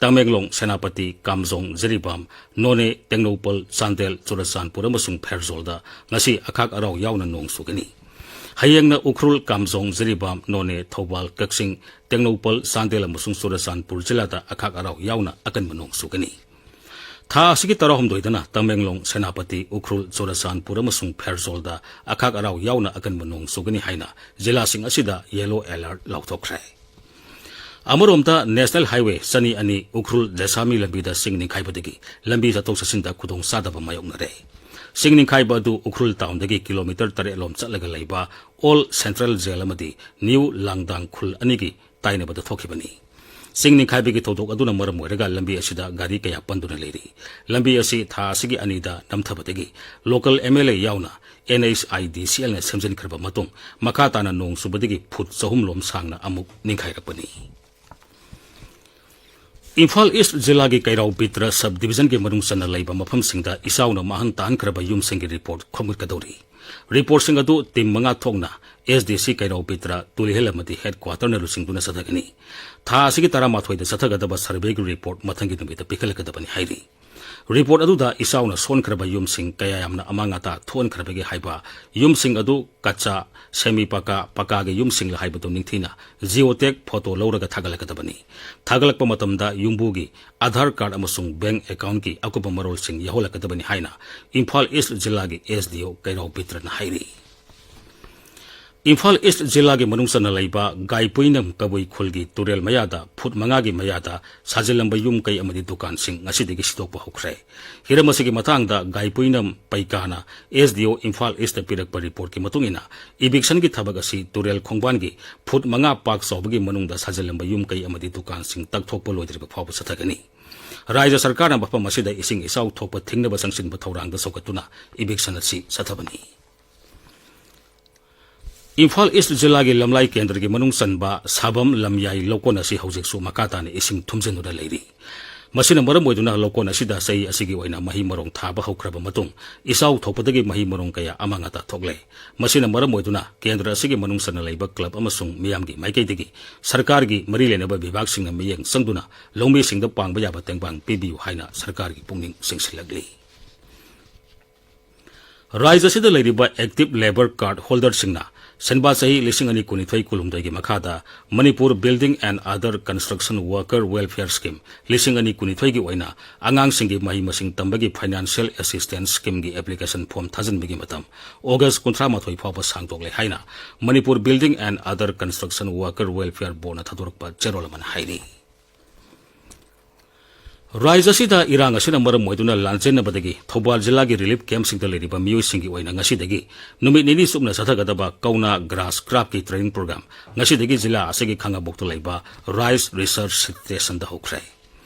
ꯇꯃꯦꯡꯂꯣꯡ, ꯁꯦꯅꯥꯄꯇꯤ, ꯀꯥꯝꯖꯣꯡ, ꯖꯤꯔꯤꯕꯥꯝ, ꯅꯣꯅꯦ, ꯇꯦꯡꯅꯧꯄꯜ, ꯆꯥꯟꯗꯦꯜ, ꯆꯨꯔꯆꯥꯟꯄꯨꯔ ꯑꯃꯁꯨꯡ ꯐꯦꯔꯖꯣꯜꯗ ꯉꯁꯤ ꯑꯈꯥꯛ ꯑꯔꯥꯎ ꯌꯥꯎꯅ ꯅꯣꯡ ꯆꯨꯒꯅꯤ꯫ ꯍꯌꯦꯡꯅ ꯎꯈ꯭ꯔꯨꯜ, ꯀꯥꯝꯖꯣꯡ, ꯖꯤꯔꯤꯕꯥꯝ, ꯅꯣꯅꯦ, ꯊꯧꯕꯥꯜ, ꯀꯛꯆꯤꯡ, ꯇꯦꯡꯅꯧꯄꯜ, ꯆꯥꯟꯗꯦꯜ ꯑꯃꯁꯨꯡ ꯆꯨꯔꯆꯥꯟꯄꯨꯔ ꯖꯤꯂꯥꯗ ꯑꯈꯥꯛ ꯑꯔꯥꯎ ꯌꯥꯎꯅ ꯑꯀꯟꯕ ꯅꯣꯡ ꯆꯨꯒꯅꯤ꯫ ꯊꯥ ꯑꯁꯤꯒꯤ ꯇꯔꯥꯍꯨꯝꯗꯣꯏꯗꯅ ꯇꯃꯦꯡꯂꯣꯡ, ꯁꯦꯅꯥꯄꯇꯤ, ꯎꯈ꯭ꯔꯨꯜ, ꯆꯨꯔꯆꯥꯟꯄꯨꯔ ꯑꯃꯁꯨꯡ ꯐꯦꯔꯖꯣꯜꯗ ꯑꯈꯥꯛ ꯑꯔꯥꯎ ꯌꯥꯎꯅ ꯑꯀꯟꯕ ꯅꯣꯡ ꯆꯨꯒꯅꯤ ꯍꯥꯏꯅ ꯖꯤꯂꯥꯁꯤꯡ ꯑꯁꯤꯗ yellow alert ꯂꯥꯎꯊꯣꯛꯈ꯭ꯔꯦ꯫ ꯑꯃꯔꯣꯝꯗ, National Highway ꯆꯅꯤ ꯑꯅꯤ ꯎꯈ꯭ꯔꯨꯜ ꯖꯦꯁꯥꯃꯤ ꯂꯝꯕꯤꯗ ꯁꯤꯡ ꯅꯤꯡꯈꯥꯏꯕꯗꯒꯤ ꯂꯝꯕꯤ ꯆꯠꯊꯣꯛ ꯆꯠꯁꯤꯟꯗ ꯈꯨꯗꯣꯡꯆꯥꯗꯕ ꯃꯥꯌꯣꯛꯅꯔꯦ꯫ ꯁꯤꯡ ꯅꯤꯡꯈꯥꯏꯕ ꯑꯗꯨ ꯎꯈ꯭ꯔꯨꯜ townꯗꯒꯤ kilometre ꯇꯔꯦꯠ ꯂꯣꯝ ꯆꯠꯂꯒ ꯂꯩꯕ Old Central Jail ꯑꯃꯗꯤ New ꯂꯥꯡꯗꯥꯡ ꯈꯨꯜ ꯑꯅꯤꯒꯤ ꯇꯥꯏꯅꯕꯗ ꯊꯣꯛꯈꯤꯕꯅꯤ꯫ ꯁꯤꯡ ꯅꯤꯡꯈꯥꯏꯕꯒꯤ ꯊꯧꯗꯣꯛ ꯑꯗꯨꯅ ꯃꯔꯝ ꯑꯣꯏꯔꯒ ꯂꯝꯕꯤ ꯑꯁꯤꯗ ꯒꯥꯔꯤ ꯀꯌꯥ ꯄꯟꯗꯨꯅ ꯂꯩꯔꯤ꯫ ꯂꯝꯕꯤ ꯑꯁꯤ ꯊꯥ ꯑꯁꯤꯒꯤ ꯑꯅꯤꯗ ꯅꯝꯊꯕꯗꯒꯤ local MLA ꯌꯥꯎꯅ NHIDCLꯅ ꯁꯦꯝꯖꯤꯟꯈ꯭ꯔꯕ ꯃꯇꯨꯡ ꯃꯈꯥ ꯇꯥꯅ ꯅꯣꯡ ꯆꯨꯕꯗꯒꯤ ꯐꯨꯠ ꯆꯍꯨꯝ ꯂꯣꯝ ꯁꯥꯡꯅ ꯑꯃꯨꯛ ꯅꯤꯡꯈꯥꯏꯔꯛꯄꯅꯤ꯫ ꯏꯝꯐꯥꯜ East ꯖꯤꯂꯥꯒꯤ ꯀꯩꯔꯥꯎ ꯕꯤꯇ꯭ꯔ sub divisionꯒꯤ ꯃꯅꯨꯡ ꯆꯟꯅ ꯂꯩꯕ ꯃꯐꯝꯁꯤꯡꯗ ꯏꯆꯥꯎꯅ ꯃꯥꯡꯍꯟ ꯇꯥꯍꯟꯈ꯭ꯔꯕ ꯌꯨꯝꯁꯤꯡꯒꯤ report ꯈꯣꯝꯒꯠꯀꯗꯧꯔꯤ꯫ Reportꯁꯤꯡ ꯑꯗꯨ team ꯃꯉꯥ ꯊꯣꯛꯅ SDC ꯀꯩꯔꯥꯎ ꯕꯤꯇ꯭ꯔ, ꯇꯨꯂꯤꯍꯜ ꯑꯃꯗꯤ headquarterꯅ ꯂꯨꯆꯤꯡꯗꯨꯅ ꯆꯠꯊꯒꯅꯤ꯫ ꯊꯥ ꯑꯁꯤꯒꯤ ꯇꯔꯥꯃꯥꯊꯣꯏꯗ ꯆꯠꯊꯒꯗꯕ surveyꯒꯤ report ꯃꯊꯪꯒꯤ ꯅꯨꯃꯤꯠꯇ ꯄꯤꯈꯠꯂꯛꯀꯗꯕꯅꯤ ꯍꯥꯏꯔꯤ꯫ ꯔꯤꯄꯣꯔꯠ ꯑꯗꯨꯗ ꯏꯆꯥꯎꯅ ꯁꯣꯟꯈ꯭ꯔꯕ ꯌꯨꯝꯁꯤꯡ ꯀꯌꯥ ꯌꯥꯝꯅ ꯑꯃꯥꯡ ꯑꯇꯥ ꯊꯣꯛꯍꯟꯈ꯭ꯔꯕꯒꯦ ꯍꯥꯏꯕ, ꯌꯨꯝꯁꯤꯡ ꯑꯗꯨ ꯀꯆꯥ, ꯁꯦꯃꯤ ꯄꯀꯥ, ꯄꯀꯥꯒꯤ ꯌꯨꯝꯁꯤꯡꯂ ꯍꯥꯏꯕꯗꯨ ꯅꯤꯡꯊꯤꯅ ꯖꯤꯑꯣꯇꯦꯛ ꯐꯣꯇꯣ ꯂꯧꯔꯒ ꯊꯥꯒꯠꯂꯛꯀꯗꯕꯅꯤ꯫ ꯊꯥꯒꯠꯂꯛꯄ ꯃꯇꯝꯗ ꯌꯨꯝꯕꯨꯒꯤ ꯑꯥꯙꯥꯔ ꯀꯥꯔꯗ ꯑꯃꯁꯨꯡ ꯕꯦꯡꯛ ꯑꯦꯀꯥꯎꯟꯠꯀꯤ ꯑꯀꯨꯞꯄ ꯃꯔꯣꯜꯁꯤꯡ ꯌꯥꯎꯍꯜꯂꯛꯀꯗꯕꯅꯤ ꯍꯥꯏꯅ ꯏꯝꯐꯥꯜ ꯏꯁ꯭ꯠ ꯖꯤꯂꯥꯒꯤ ꯑꯦꯁ ꯗꯤ ꯑꯣ ꯀꯩꯔꯥꯎ ꯕꯤꯇ꯭ꯔꯅ ꯍꯥꯏꯔꯤ꯫ ꯏꯝꯐꯥꯜ ꯏꯁ꯭ꯠ ꯖꯤꯂꯥꯒꯤ ꯃꯅꯨꯡ ꯆꯟꯅ ꯂꯩꯕ ꯒꯥꯏꯄꯨꯏꯅꯝ ꯀꯕꯨꯏ ꯈꯨꯜꯒꯤ ꯇꯨꯔꯦꯜ ꯃꯌꯥꯗ ꯐꯨꯠ ꯃꯉꯥꯒꯤ ꯃꯌꯥꯗ ꯁꯥꯖꯤꯜꯂꯝꯕ ꯌꯨꯝ ꯀꯩ ꯑꯃꯗꯤ ꯗꯨꯀꯥꯟꯁꯤꯡ ꯉꯁꯤꯗꯒꯤ ꯁꯤꯗꯣꯛꯄ ꯍꯧꯈ꯭ꯔꯦ꯫ ꯍꯤꯔꯝ ꯑꯁꯤꯒꯤ ꯃꯇꯥꯡꯗ ꯒꯥꯏꯄꯨꯏꯅꯝ ꯄꯩꯀꯥꯅ ꯑꯦꯁ ꯗꯤ ꯑꯣ ꯏꯝꯐꯥꯜ ꯏꯁ꯭ꯠꯇ ꯄꯤꯔꯛꯄ ꯔꯤꯄꯣꯔꯠꯀꯤ ꯃꯇꯨꯡ ꯏꯟꯅ, ꯏꯚꯤꯛꯁꯟꯒꯤ ꯊꯕꯛ ꯑꯁꯤ ꯇꯨꯔꯦꯜ ꯈꯣꯡꯕꯥꯟꯒꯤ ꯐꯨꯠ ꯃꯉꯥ ꯄꯥꯛ ꯆꯥꯎꯕꯒꯤ ꯃꯅꯨꯡꯗ ꯁꯥꯖꯤꯜꯂꯝꯕ ꯌꯨꯝ ꯀꯩ ꯑꯃꯗꯤ ꯗꯨꯀꯥꯟꯁꯤꯡ ꯇꯛꯊꯣꯛꯄ ꯂꯣꯏꯗ꯭ꯔꯤꯕ ꯐꯥꯎꯕ ꯆꯠꯊꯒꯅꯤ꯫ ꯔꯥꯖ꯭ꯌ ꯁꯔꯀꯥꯔꯅ ꯃꯐꯝ ꯑꯁꯤꯗ ꯏꯁꯤꯡ ꯏꯆꯥꯎ ꯊꯣꯛꯄ ꯊꯤꯡꯅꯕ ꯆꯪꯁꯤꯟꯕ ꯊꯧꯔꯥꯡꯗ ꯆꯥꯎꯈꯠꯇꯨꯅ ꯏꯚꯤꯛꯁꯟ ꯑꯁꯤ ꯆꯠꯊꯕꯅꯤ꯫ ꯏꯝꯐꯥꯜ ꯏꯁ꯭ꯠ ꯖꯤꯂꯥꯒꯤ ꯂꯝꯂꯥꯏ ꯀꯦꯟꯗ꯭ꯔꯒꯤ ꯃꯅꯨꯡ ꯆꯟꯕ ꯁꯥꯕꯝ ꯂꯝꯌꯥꯏ ꯂꯧꯀꯣꯟ ꯑꯁꯤ ꯍꯧꯖꯤꯛꯁꯨ ꯃꯈꯥ ꯇꯥꯅ ꯏꯁꯤꯡ ꯊꯨꯝꯖꯤꯟꯗꯨꯅ ꯂꯩꯔꯤ꯫ ꯃꯁꯤꯅ ꯃꯔꯝ ꯑꯣꯏꯗꯨꯅ ꯂꯧꯀꯣꯟ ꯑꯁꯤꯗ ꯆꯍꯤ ꯑꯁꯤꯒꯤ ꯑꯣꯏꯅ ꯃꯍꯩ ꯃꯔꯣꯡ ꯊꯥꯕ ꯍꯧꯈ꯭ꯔꯕ ꯃꯇꯨꯡ, ꯏꯆꯥꯎ ꯊꯣꯛꯄꯗꯒꯤ ꯃꯍꯩ ꯃꯔꯣꯡ ꯀꯌꯥ ꯑꯃꯥꯡ ꯑꯇꯥ ꯊꯣꯛꯂꯦ꯫ ꯃꯁꯤꯅ ꯃꯔꯝ ꯑꯣꯏꯗꯨꯅ ꯀꯦꯟꯗ꯭ꯔ ꯑꯁꯤꯒꯤ ꯃꯅꯨꯡ ꯆꯟꯅ ꯂꯩꯕ ꯀ꯭ꯂꯕ ꯑꯃꯁꯨꯡ ꯃꯤꯌꯥꯝꯒꯤ ꯃꯥꯏꯀꯩꯗꯒꯤ ꯁꯔꯀꯥꯔꯒꯤ ꯃꯔꯤ ꯂꯩꯅꯕ ꯕꯤꯚꯥꯒꯁꯤꯡꯅ ꯃꯤꯠꯌꯦꯡ ꯆꯪꯗꯨꯅ ꯂꯧꯃꯤꯁꯤꯡꯗ ꯄꯥꯡꯕ ꯌꯥꯕ ꯇꯦꯡꯕꯥꯡ ꯄꯤꯕꯤꯌꯨ ꯍꯥꯏꯅ ꯁꯔꯀꯥꯔꯒꯤ ꯄꯨꯛꯅꯤꯡ ꯆꯤꯡꯁꯤꯜꯂꯛꯂꯤ꯫ ꯔꯥꯖ꯭ꯌ ꯑꯁꯤꯗ ꯂꯩꯔꯤꯕ ꯑꯦꯛꯇꯤꯚ ꯂꯦꯕꯔ ꯀꯥꯔꯗ ꯍꯣꯜꯗꯔꯁꯤꯡꯅ ꯁꯦꯟꯕꯥ ꯆꯍꯤ ꯂꯤꯁꯤꯡ ꯑꯅꯤ ꯀꯨꯟꯅꯤꯊꯣꯏ ꯀꯨꯟꯍꯨꯝꯗꯣꯏꯒꯤ ꯃꯈꯥꯗ Manipur building and other construction worker welfare scheme ꯂꯤꯁꯤꯡ ꯑꯅꯤ ꯀꯨꯟꯅꯤꯊꯣꯏꯒꯤ ꯑꯣꯏꯅ ꯑꯉꯥꯡꯁꯤꯡꯒꯤ ꯃꯍꯩ ꯃꯁꯤꯡ ꯇꯝꯕꯒꯤ ꯐꯥꯏꯅꯥꯟꯁꯤꯌꯦꯜ ꯑꯦꯁꯤꯁꯇꯦꯟꯁ ꯁ꯭ꯀꯤꯝꯒꯤ ꯑꯦꯄ꯭ꯂꯤꯀꯦꯁꯟ ꯐꯣꯔꯝ ꯊꯥꯖꯤꯟꯕꯒꯤ ꯃꯇꯝ ꯑꯣꯒꯁ ꯀꯨꯟꯊ꯭ꯔꯥ ꯃꯥꯊꯣꯏ ꯐꯥꯎꯕ ꯁꯥꯡꯗꯣꯛꯂꯦ ꯍꯥꯏꯅ Manipur building and other construction worker welfare ꯕꯣꯔꯗꯅ ꯊꯥꯗꯣꯔꯛꯄ ꯆꯦꯔꯣꯜ ꯑꯃꯅ ꯍꯥꯏꯔꯤ꯫ ꯔꯥꯖ꯭ꯌ ꯑꯁꯤꯗ ꯏꯔꯥꯡ ꯑꯁꯤꯅ ꯃꯔꯝ ꯑꯣꯏꯗꯨꯅ ꯂꯥꯟꯖꯦꯟꯅꯕꯗꯒꯤ ꯊꯧꯕꯥꯜ ꯖꯤꯂꯥꯒꯤ ꯔꯤꯂꯤꯐ ꯀꯦꯝꯞꯁꯤꯡꯗ ꯂꯩꯔꯤꯕ ꯃꯤꯑꯣꯏꯁꯤꯡꯒꯤ ꯑꯣꯏꯅ ꯉꯁꯤꯗꯒꯤ ꯅꯨꯃꯤꯠ ꯅꯤꯅꯤ ꯆꯨꯞꯅ ꯆꯠꯊꯒꯗꯕ ꯀꯧꯅꯥ ꯒ꯭ꯔꯥꯁ ꯀ꯭ꯔꯥꯐꯀꯤ ꯇ꯭ꯔꯦꯅꯤꯡ ꯄ꯭ꯔꯣꯒ꯭ꯔꯥꯝ ꯉꯁꯤꯗꯒꯤ ꯖꯤꯂꯥ ꯑꯁꯤꯒꯤ ꯈꯥꯉꯕꯣꯛꯇ ꯂꯩꯕ ꯔꯥꯏꯁ ꯔꯤꯁꯔꯆ ꯁ꯭ꯇꯦꯁꯟꯗ ꯍꯧꯈ꯭ꯔꯦ꯫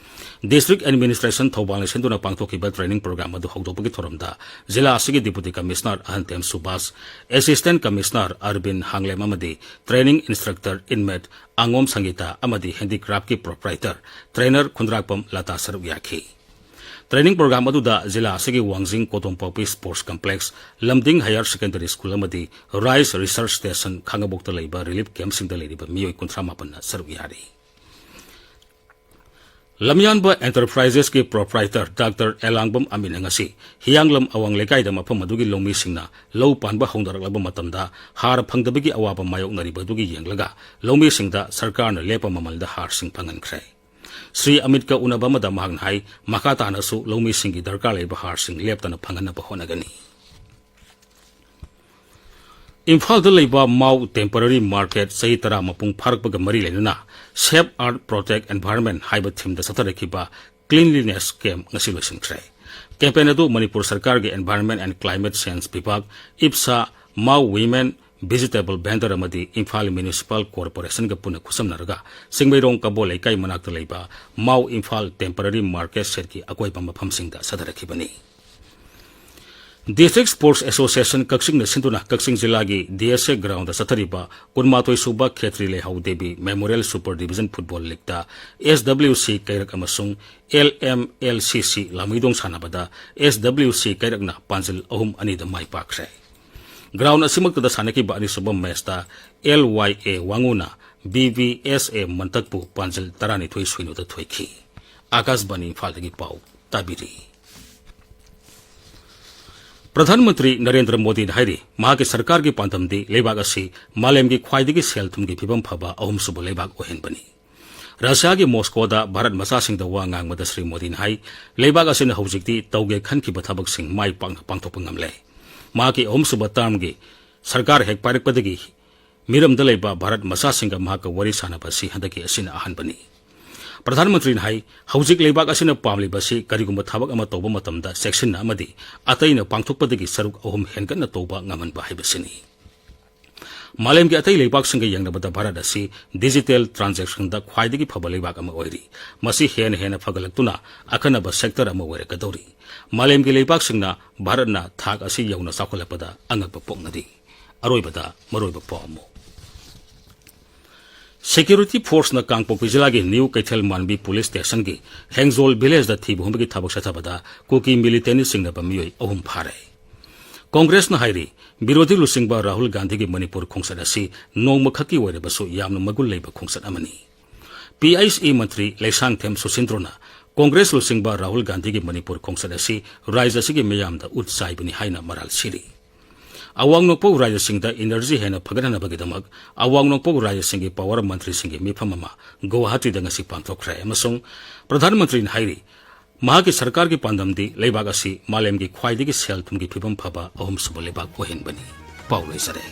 ꯗꯤꯁꯇ꯭ꯔꯤꯛ ꯑꯦꯗꯃꯤꯅꯤꯁꯇ꯭ꯔꯦꯁꯟ ꯊꯧꯕꯥꯜꯅ ꯁꯤꯟꯗꯨꯅ ꯄꯥꯡꯊꯣꯛꯈꯤꯕ ꯇ꯭ꯔꯦꯅꯤꯡ ꯄ꯭ꯔꯣꯒ꯭ꯔꯥꯝ ꯑꯗꯨ ꯍꯧꯗꯣꯛꯄꯒꯤ ꯊꯧꯔꯝꯗ ꯖꯤꯂꯥ ꯑꯁꯤꯒꯤ ꯗꯤꯄꯨꯇꯤ ꯀꯃꯤꯁꯅꯔ ꯑꯍꯟꯇꯦꯝ ꯁꯨꯕꯥꯁ, ꯑꯦꯁꯤꯁꯇꯦꯟꯠ ꯀꯃꯤꯁꯅꯔ ꯑꯔꯕꯤꯟ ꯍꯥꯡꯂꯦꯝ ꯑꯃꯗꯤ ꯇ꯭ꯔꯦꯅꯤꯡ ꯏꯟꯁꯇ꯭ꯔꯛꯇꯔ ꯏꯟꯃꯦꯠ ꯑꯉꯣꯝ ꯁꯪꯒꯤꯇꯥ ꯑꯃꯗꯤ ꯍꯦꯟꯗꯤꯀ꯭ꯔꯥꯐꯀꯤ ꯄ꯭ꯔꯣꯄ꯭ꯔꯥꯏꯇꯔ, ꯇ꯭ꯔꯦꯅꯔ ꯈꯨꯟꯗ꯭ꯔꯥꯛꯄꯝ ꯂꯇꯥ ꯁꯔꯨꯛ ꯌꯥꯈꯤ꯫ ꯇ꯭ꯔꯦꯅꯤꯡ ꯄ꯭ꯔꯣꯒ꯭ꯔꯥꯝ ꯑꯗꯨꯗ ꯖꯤꯂꯥ ꯑꯁꯤꯒꯤ ꯋꯥꯡꯖꯤꯡ ꯀꯣꯇꯣꯝꯄꯥꯛꯄꯤ sports complex, Lamding higher secondary school ꯑꯃꯗꯤ ꯔꯥꯏꯁ ꯔꯤꯁꯔꯆ ꯁ꯭ꯇꯦꯁꯟ ꯈꯥꯉꯕꯣꯛꯇ ꯂꯩꯕ ꯔꯤꯂꯤꯐ ꯀꯦꯝꯞꯁꯤꯡꯗ ꯂꯩꯔꯤꯕ ꯃꯤꯑꯣꯏ ꯀꯨꯟꯊ꯭ꯔꯥ ꯃꯥꯄꯟꯅ ꯁꯔꯨꯛ ꯌꯥꯔꯤ꯫ ꯂꯝꯌꯥꯟꯕ ꯑꯦꯟꯇꯔꯄ꯭ꯔꯥꯏꯖꯦꯁꯀꯤ ꯄ꯭ꯔꯣꯄ꯭ꯔꯥꯏꯇꯔ ꯗꯥꯛꯇꯔ ꯑꯦꯂꯥꯡꯕꯝ ꯑꯃꯤꯟꯅ ꯉꯁꯤ ꯍꯤꯌꯥꯡꯂꯝ ꯑꯋꯥꯡ ꯂꯩꯀꯥꯏꯗ ꯃꯐꯝ ꯑꯗꯨꯒꯤ ꯂꯧꯃꯤꯁꯤꯡꯅ ꯂꯧ ꯄꯥꯟꯕ ꯍꯧꯅꯔꯛꯂꯕ ꯃꯇꯝꯗ ꯍꯥꯔ ꯐꯪꯗꯕꯒꯤ ꯑꯋꯥꯕ ꯃꯥꯌꯣꯛꯅꯔꯤꯕ ꯑꯗꯨꯒꯤ ꯌꯦꯡꯂꯒ ꯂꯧꯃꯤꯁꯤꯡꯗ ꯁꯔꯀꯥꯔꯅ ꯂꯦꯞꯄ ꯃꯃꯜꯗ ꯍꯥꯔꯁꯤꯡ ꯐꯪꯍꯟꯈ꯭ꯔꯦ꯫ ꯁ꯭ꯔꯤ ꯑꯃꯤꯠꯀ ꯎꯅꯕ ꯑꯃꯗ ꯃꯍꯥꯛꯅ ꯍꯥꯏ, ꯃꯈꯥ ꯇꯥꯅꯁꯨ ꯂꯧꯃꯤꯁꯤꯡꯒꯤ ꯗꯔꯀꯥꯔ ꯂꯩꯕ ꯍꯥꯔꯁꯤꯡ ꯂꯦꯞꯇꯅ ꯐꯪꯍꯟꯅꯕ ꯍꯣꯠꯅꯒꯅꯤ꯫ ꯏꯝꯐꯥꯜꯗ ꯂꯩꯕ ꯃꯥꯎ ꯇꯦꯝꯄꯔꯔꯤ ꯃꯥꯔꯀꯦꯠ ꯆꯍꯤ ꯇꯔꯥ ꯃꯄꯨꯡ ꯐꯥꯔꯛꯄꯒ ꯃꯔꯤ ꯂꯩꯅꯅ Save Earth Protect Environment ꯍꯥꯏꯕ ꯊꯤꯝꯗ ꯆꯠꯊꯔꯛꯈꯤꯕ ꯀ꯭ꯂꯤꯟꯂꯤꯅꯦꯁ ꯀꯦꯝꯞ ꯉꯁꯤ ꯂꯣꯏꯁꯤꯟꯈ꯭ꯔꯦ꯫ ꯀꯦꯝꯄꯦꯟ ꯑꯗꯨ ꯃꯅꯤꯄꯨꯔ ꯁꯔꯀꯥꯔꯒꯤ Environment and Climate Change ꯚꯤꯚꯥꯒ, ꯏꯞꯁꯥ, Mao Women, Vegetable Vendor ꯑꯃꯗꯤ ꯏꯝꯐꯥꯜ ꯃ꯭ꯌꯨꯅꯤꯁꯤꯄꯥꯜ ꯀꯣꯔꯄꯣꯔꯦꯁꯟꯒ ꯄꯨꯟꯅ ꯈꯨꯠꯁꯝꯅꯔꯒ ꯆꯤꯡꯃꯩꯔꯣꯡ ꯀꯕꯣ ꯂꯩꯀꯥꯏ ꯃꯅꯥꯛꯇ ꯂꯩꯕ ꯃꯥꯎ ꯏꯝꯐꯥꯜ ꯇꯦꯝꯄꯔꯔꯤ ꯃꯥꯔꯀꯦꯠ ꯁꯦꯠꯀꯤ ꯑꯀꯣꯏꯕ ꯃꯐꯝꯁꯤꯡꯗ ꯆꯠꯊꯔꯛꯈꯤꯕꯅꯤ꯫ District Sports Association ꯀꯛꯆꯤꯡꯅ ꯁꯤꯟꯗꯨꯅ ꯀꯛꯆꯤꯡ ꯖꯤꯂꯥꯒꯤ D S A ground ꯆꯠꯊꯔꯤꯕ ꯀꯨꯟꯃꯥꯊꯣꯏ ꯁꯨꯕ ꯈꯦꯇ꯭ꯔꯤ ꯂꯩꯍꯥꯎ Devi Memorial Super Division Football Leagueꯇ S W C ꯀꯩꯔꯛ ꯑꯃꯁꯨꯡ L M L C C ꯂꯥꯃꯩꯗꯣꯡ ꯁꯥꯟꯅꯕꯗ S W C ꯀꯩꯔꯛꯅ ꯄꯥꯟꯖꯤꯜ ꯑꯍꯨꯝ ꯑꯅꯤꯗ ꯃꯥꯏ ꯄꯥꯛꯈ꯭ꯔꯦ꯫ Ground ꯑꯁꯤꯃꯛꯇꯗ ꯁꯥꯟꯅꯈꯤꯕ ꯑꯅꯤꯁꯨꯕ ꯃꯦꯆꯇ L Y A ꯋꯥꯉꯨꯅ B V S A ꯃꯟꯇꯛꯄꯨ ꯄꯥꯟꯖꯤꯜ ꯇꯔꯥꯅꯤꯊꯣꯏ ꯁꯣꯏꯅꯣꯗ ꯊꯣꯏꯈꯤ꯫ ꯑꯥꯀꯥꯁꯕꯥꯅꯤ ꯏꯝꯐꯥꯜꯗꯒꯤ ꯄꯥꯎ ꯇꯥꯕꯤꯔꯤ꯫ ꯄ꯭ꯔꯙꯥꯟ ꯃꯟꯇ꯭ꯔꯤ ꯅꯔꯦꯟꯗ꯭ꯔ ꯃꯣꯗꯤꯅ ꯍꯥꯏꯔꯤ, ꯃꯍꯥꯛꯀꯤ ꯁꯔꯀꯥꯔꯒꯤ ꯄꯥꯟꯗꯝꯗꯤ ꯂꯩꯕꯥꯛ ꯑꯁꯤ ꯃꯥꯂꯦꯝꯒꯤ ꯈ꯭ꯋꯥꯏꯗꯒꯤ ꯁꯦꯜ ꯊꯨꯝꯒꯤ ꯐꯤꯕꯝ ꯐꯕ ꯑꯍꯨꯝꯁꯨꯕ ꯂꯩꯕꯥꯛ ꯑꯣꯏꯍꯟꯕꯅꯤ꯫ ꯔꯁꯤꯌꯥꯒꯤ ꯃꯣꯁꯀꯣꯗ ꯚꯥꯔꯠ ꯃꯆꯥꯁꯤꯡꯗ ꯋꯥ ꯉꯥꯡꯕꯗ ꯁ꯭ꯔꯤ ꯃꯣꯗꯤꯅ ꯍꯥꯏ, ꯂꯩꯕꯥꯛ ꯑꯁꯤꯅ ꯍꯧꯖꯤꯛꯇꯤ ꯇꯧꯒꯦ ꯈꯟꯈꯤꯕ ꯊꯕꯛꯁꯤꯡ ꯃꯥꯏ ꯄꯥꯛꯅ ꯄꯥꯡꯊꯣꯛꯄ ꯉꯝꯂꯦ꯫ ꯃꯍꯥꯛꯀꯤ ꯑꯍꯨꯝꯁꯨꯕ ꯇꯔꯝꯒꯤ ꯁꯔꯀꯥꯔ ꯍꯦꯛ ꯄꯥꯏꯔꯛꯄꯗꯒꯤ ꯃꯤꯔꯝꯗ ꯂꯩꯕ ꯚꯥꯔꯠ ꯃꯆꯥꯁꯤꯡꯒ ꯃꯍꯥꯛꯀ ꯋꯥꯔꯤ ꯁꯥꯟꯅꯕ ꯑꯁꯤ ꯍꯟꯗꯛꯀꯤ ꯑꯁꯤꯅ ꯑꯍꯥꯟꯕꯅꯤ꯫ ꯄ꯭ꯔꯙꯥꯟ ꯃꯟꯇ꯭ꯔꯤꯅ ꯍꯥꯏ, ꯍꯧꯖꯤꯛ ꯂꯩꯕꯥꯛ ꯑꯁꯤꯅ ꯄꯥꯝꯂꯤꯕꯁꯤ ꯀꯔꯤꯒꯨꯝꯕ ꯊꯕꯛ ꯑꯃ ꯇꯧꯕ ꯃꯇꯝꯗ ꯆꯦꯛꯁꯤꯟꯅ ꯑꯃꯗꯤ ꯑꯇꯩꯅ ꯄꯥꯡꯊꯣꯛꯄꯗꯒꯤ ꯁꯔꯨꯛ ꯑꯍꯨꯝ ꯍꯦꯟꯒꯠꯅ ꯇꯧꯕ ꯉꯝꯍꯟꯕ ꯍꯥꯏꯕꯁꯤꯅꯤ꯫ ꯃꯥꯂꯦꯝꯒꯤ ꯑꯇꯩ ꯂꯩꯕꯥꯛꯁꯤꯡꯒ ꯌꯦꯡꯅꯕꯗ ꯚꯥꯔꯠ ꯑꯁꯤ digital transactionꯗ ꯈ꯭ꯋꯥꯏꯗꯒꯤ ꯐꯕ ꯂꯩꯕꯥꯛ ꯑꯃ ꯑꯣꯏꯔꯤ꯫ ꯃꯁꯤ ꯍꯦꯟꯅ ꯍꯦꯟꯅ ꯐꯒꯠꯂꯛꯇꯨꯅ ꯑꯈꯟꯅꯕ sector ꯑꯃ ꯑꯣꯏꯔꯛꯀꯗꯧꯔꯤ꯫ ꯃꯥꯂꯦꯝꯒꯤ ꯂꯩꯕꯥꯛꯁꯤꯡꯅ ꯚꯥꯔꯠꯅ ꯊꯥꯛ ꯑꯁꯤ ꯌꯧꯅ ꯆꯥꯎꯈꯠꯂꯛꯄꯗ ꯑꯉꯛꯄ ꯄꯣꯛꯅꯔꯤ꯫ ꯑꯔꯣꯏꯕꯗ ꯃꯔꯨꯑꯣꯏꯕ ꯄꯥꯎ ꯑꯃꯨꯛ꯫ Security forceꯅ ꯀꯥꯡꯄꯣꯛꯄꯤ ꯖꯤꯂꯥꯒꯤ ꯅ꯭ꯌꯨ ꯀꯩꯊꯦꯜ ꯃꯥꯟꯕꯤ ꯄꯨꯂꯤꯁ ꯁ꯭ꯇꯦꯁꯟꯒꯤ ꯍꯦꯡꯖꯣꯜ villageꯗ ꯊꯤꯕ ꯍꯨꯝꯕꯒꯤ ꯊꯕꯛ ꯆꯠꯊꯕꯗ ꯀꯨꯀꯤ militantꯅ ꯆꯤꯡꯅꯕ ꯃꯤꯑꯣꯏ ꯑꯍꯨꯝ ꯐꯥꯔꯦ꯫ ꯀꯣꯡꯒ꯭ꯔꯦꯁꯅ ꯍꯥꯏꯔꯤ, ꯕꯤꯔꯣꯙꯤ ꯂꯨꯆꯤꯡꯕ ꯔꯥꯍꯨꯜ ꯒꯥꯟꯙꯤꯒꯤ ꯃꯅꯤꯄꯨꯔ ꯈꯣꯡꯆꯠ ꯑꯁꯤ ꯅꯣꯡꯃꯈꯛꯀꯤ ꯑꯣꯏꯔꯕꯁꯨ ꯌꯥꯝꯅ ꯃꯒꯨꯟ ꯂꯩꯕ ꯈꯣꯡꯆꯠ ꯑꯃꯅꯤ꯫ ꯄꯤ ꯑꯩꯆ ꯏ ꯃꯟꯇ꯭ꯔꯤ ꯂꯩꯁꯥꯡꯊꯦꯝ ꯁꯨꯁꯤꯟꯗ꯭ꯔꯣꯅ ꯀꯣꯡꯒ꯭ꯔꯦꯁ ꯂꯨꯆꯤꯡꯕ ꯔꯥꯍꯨꯜ ꯒꯥꯟꯙꯤꯒꯤ ꯃꯅꯤꯄꯨꯔ ꯈꯣꯡꯆꯠ ꯑꯁꯤ ꯔꯥꯖ꯭ꯌ ꯑꯁꯤꯒꯤ ꯃꯤꯌꯥꯝꯗ ꯎꯠ ꯆꯥꯏꯕꯅꯤ ꯍꯥꯏꯅ ꯃꯔꯥꯜ ꯁꯤꯔꯤ꯫ ꯑꯋꯥꯡ ꯅꯣꯡꯄꯣꯛ ꯔꯥꯖ꯭ꯌꯁꯤꯡꯗ ꯏꯅꯔꯖꯤ ꯍꯦꯟꯅ ꯐꯒꯠꯍꯟꯅꯕꯒꯤꯗꯃꯛ ꯑꯋꯥꯡ ꯅꯣꯡꯄꯣꯛ ꯔꯥꯖ꯭ꯌꯁꯤꯡꯒꯤ ꯄꯥꯋꯔ ꯃꯟꯇ꯭ꯔꯤꯁꯤꯡꯒꯤ ꯃꯤꯐꯝ ꯑꯃ ꯒꯨꯋꯥꯍꯥꯇꯤꯗ ꯉꯁꯤ ꯄꯥꯡꯊꯣꯛꯈ꯭ꯔꯦ ꯑꯃꯁꯨꯡ ꯄ꯭ꯔꯙꯥꯟ ꯃꯟꯇ꯭ꯔꯤꯅ ꯍꯥꯏꯔꯤ, ꯃꯍꯥꯛꯀꯤ ꯁꯔꯀꯥꯔꯒꯤ ꯄꯥꯟꯗꯝꯗꯤ ꯂꯩꯕꯥꯛ ꯑꯁꯤ ꯃꯥꯂꯦꯝꯒꯤ ꯈ꯭ꯋꯥꯏꯗꯒꯤ ꯁꯦꯜ ꯊꯨꯝꯒꯤ ꯐꯤꯕꯝ ꯐꯕ ꯑꯍꯨꯝꯁꯨꯕ ꯂꯩꯕꯥꯛ ꯑꯣꯏꯍꯟꯕꯅꯤ꯫ ꯄꯥꯎ ꯂꯣꯏꯖꯔꯦ꯫